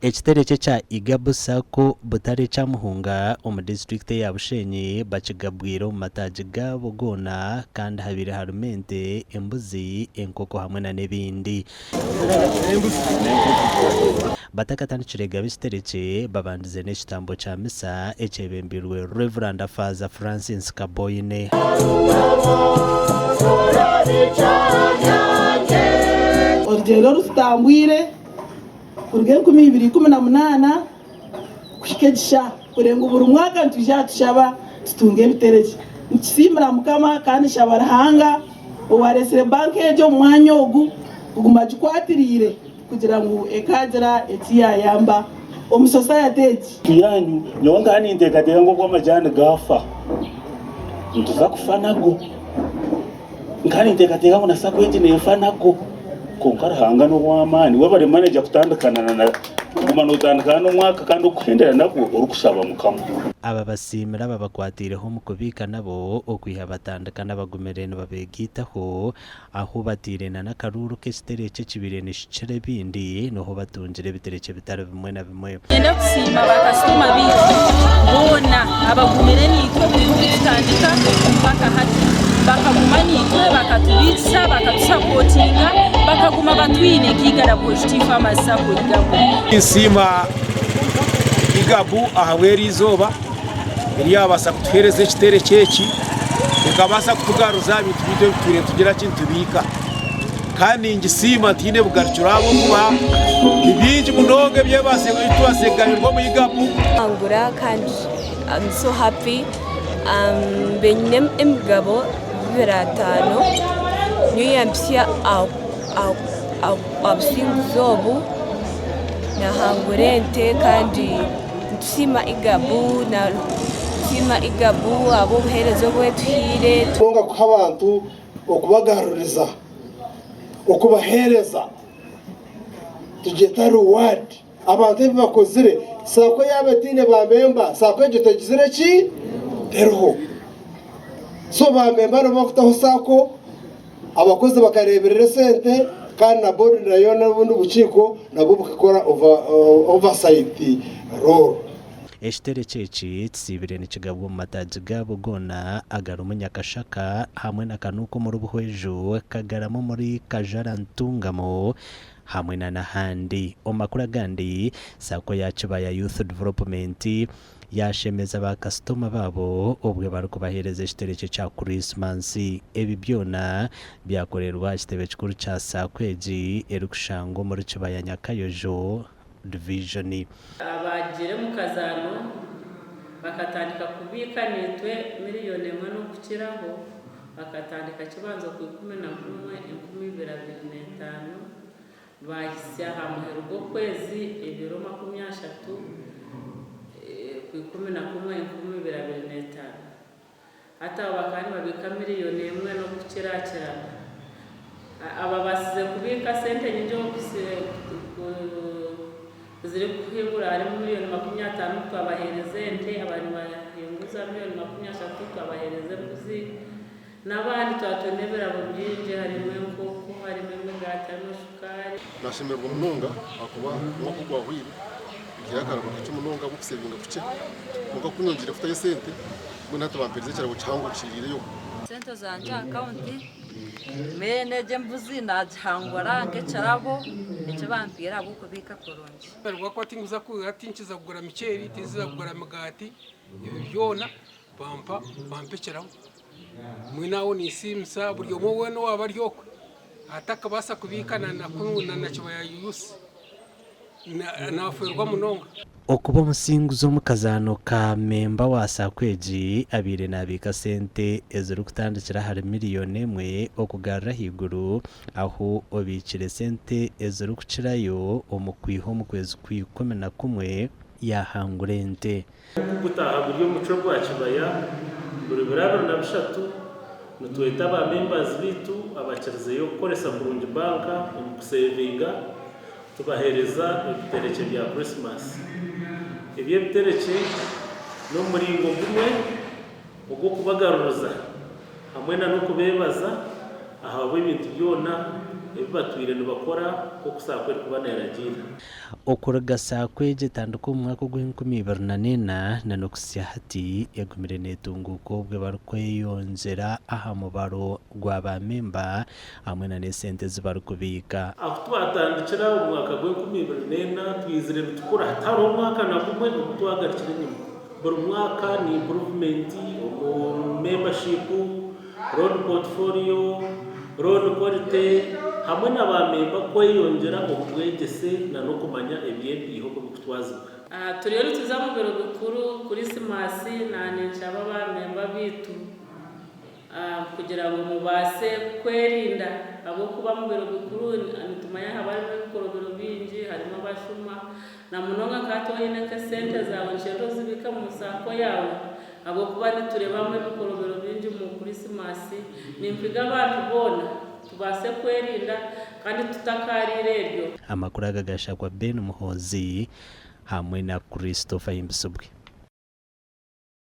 Ekiterekyo ekya Igabu Sacco Butare ekya Muhunga omu disiturikiti eya Bushenyi bakigabwire omu mataagi gaabo goona kandi habaire harimu ente, embuzi, enkoko hamwe na n'ebindi. Batakatandikire gaba ekiterekye babandize n'ekitambo kya misa ekyebembeirwe Rev. Faaza Francis Kaboine. Orugyendo oru tutambwire kuruga 2018 kuhika egi shaaha kureba ngu buri mwaka nitwija aha tushaba tutunge ebiterekye. Nitusiimira Mukama kandi nshaba Ruhanga owareetsire banka egi omu mwanya ogu kuguma agikwatiriire kugira ngu ekaagira eki yaayamba omu sosayate egi. Yaanyu, nyowe nkaba ninteekateeka ngu obu amajaani gaafa nituza kufa nago. Nkaba ninteekateeka ngu na sacco egi neefa nago. Kwonka Ruhanga n'ow'amaani. Webare manager kutandikana na kuguma nootandikana n'omwaka kandi orikuhendera nagwo orikushaba Mukama. Aba basiimire ababakwatiireho omu kubiika nabo okwiha batandika n'abagumire nibabeegaitaho ahu bataire na n'akaruuru k'ekiterekye ekibaire nikikira ebindi niho batungire ebiterekye bitari bimwe na bimwe. Niinyenda kusiima baakasitoma baitu boona abagumire naitwe kwiha obu tutandika mpaka hati. Bakaguma naitwe, bakatubiikisa, bakatusapotinga, bakaguma batwine nka Igara Bwojo Tea Farmers Sacco Igabu. Ninsiima Igabu ahabw'eri izooba eri yaabaasa kutuheereza ekiterekye eki, ekabaasa kutugaruza aha bintu byaitu ebi tutwire nitugira ki nitubiika. Kandi ningisiima ntiine bugarukiro ahabw'okuba ni bingi munonga ebi tubaasize kugabirwa omu Igabu. Nkangura kandi I'm so happy mbe nyine emigabo bibiri ataano niyo yampitsya aha businguzi obu nahangura ente kandi nitusiima Igabu nitusiima Igabu ahabw'obuheereza obu etuhaire. Kwonka kuha abantu okubagaruriza, okubaheereza, tugyeta reward, abantu ebi bakozire, sacco yaaba etaine ba memba, sacco egyo tegizire ki? Teriho. So ba memba nibo barikutaho sacco, abakozi bakareeberera esente kandi na board nayo n'obundi bukiiko nabwo bukakora oversight role. Ekiterekye eki kisiibire nikigabwa omu mataagi gaabo goona agarimu Nyakashaka hamwe na Kanuuka omuri Buhweju, Kagarama omuri Kajara Ntungamo hamwe na n'ahandi. Omu makuru agandi, Sacco ya Kibaya Youth Development yaashemeza ba kasitoma baabo obwe barikubaheereza ekiterekye kya Kurisimansi. Ebi byona byakorerwa aha kitebe kikuru kya Sacco egi erikushangwa omuri Kibaya Nyakayojo. Division. Abaagiire omu kazaano bakatandika kubiika naitwe miriyoni emwe n'okukiraho, bakatandika kibanza okwa 11 2025, baahitsya aha muheru gw'okwezi ebiro 30 okwa 11 2025. Hati abo bakaba nibabiika miriyoni emwe n'okukirakirana. Ababaasize kubiika sente nyingi oku zirikuhingura harimu miriyoni 50 twabaheereza ente, abandi nibahinguza miriyoni 30 twabaheereza embuzi, n'abandi twaba twine ebirabo bingi harimu enkoko, harimu emigaati, harimu shukaari. Nashemererwa munonga ahakuba omwaka ogwahweire nkiihayo akarabo kakye munonga ahabw'okusevinga kukye kwonka ku nyongyeire kutayo esente mbwenu hati bampeerize ekirabo kihango kiriireyo. Sente zangye aha akawunti mbwenu egi embuzi nagihangura nk'ekirabo eki bampiire ahabw'okubiika kurungi. Ahabw'okuba tinkiza kugura miceeri, tinkiza kugura migaati, ebi byona bampa bampa ekirabo. Mbwenu aho ninsiimisa buri omwe weena owaaba ari okwe atakabaasa kubiika na kibaya youth naafeerwa munonga. Okuba omusinguzi omu kazaano ka memba wa Sacco egi abaire naabiika sente ezirikutandikira ahari miriyoni emwe okugarura ahaiguru ahu obiikire sente ezirikukirayo omu kwiha omu kwezi kwa 11 yaahangura ente. Oku gutaaha guri omucwe gwa kibaya, buri biro 23 nitweta ba members baitu abakirizeyo kukoresa kurungi banka omu kusevinga tubahereza ebiterekye bya Christmas. Ebi ebiterekye n'omuringo gumwe ogw'okubagaruriza hamwe na n'okubeebaza ahabw'ebintu byona ebi batwire nibakora nk'oku SACCO erikuba neeragiira. Okuruga SACCO egi etandika omu mwaka ogw'enkumi ibiri na n'ena na n'okuhitsya hati egumire neetunguuka obwe barikweyongyera aha mubaro gwa ba memba hamwe na n'esente ezi barikubiika. Ahu twatandikira omu mwaka gw'enkumi ibiri n'ena twizire nitukura hatariho omwaka na gumwe ogu twagarukire enyima. Buri mwaka ni improvement omu membership, loan portfolio, loan quality hamwe na ba memba kweyongyera omu bwegyese na n'okumanya eby'empiiha oku birikutwazibwa. Turiyo nituza omu biro bikuru, Kurisimasi, na ninshaba ba memba baitu Kugira ngu mubaase kwerinda, ahabw'okuba omu biro bikuru nitumanya haba harimu ebikorobero bingi, harimu abashuma, na munonga nka hati waaba oine nk'esente zaawe nikyenda ozibiike omu saako yaawe, ahabw'okuba nitureebamu ebikorobero bingi omu Krisimaasi. Nimpiga abantu boona tubaase kwerinda kandi tutakaariire eryo. Amakuru aga gashakwa Ben Muhoozi hamwe na Christopher Himbisibwe.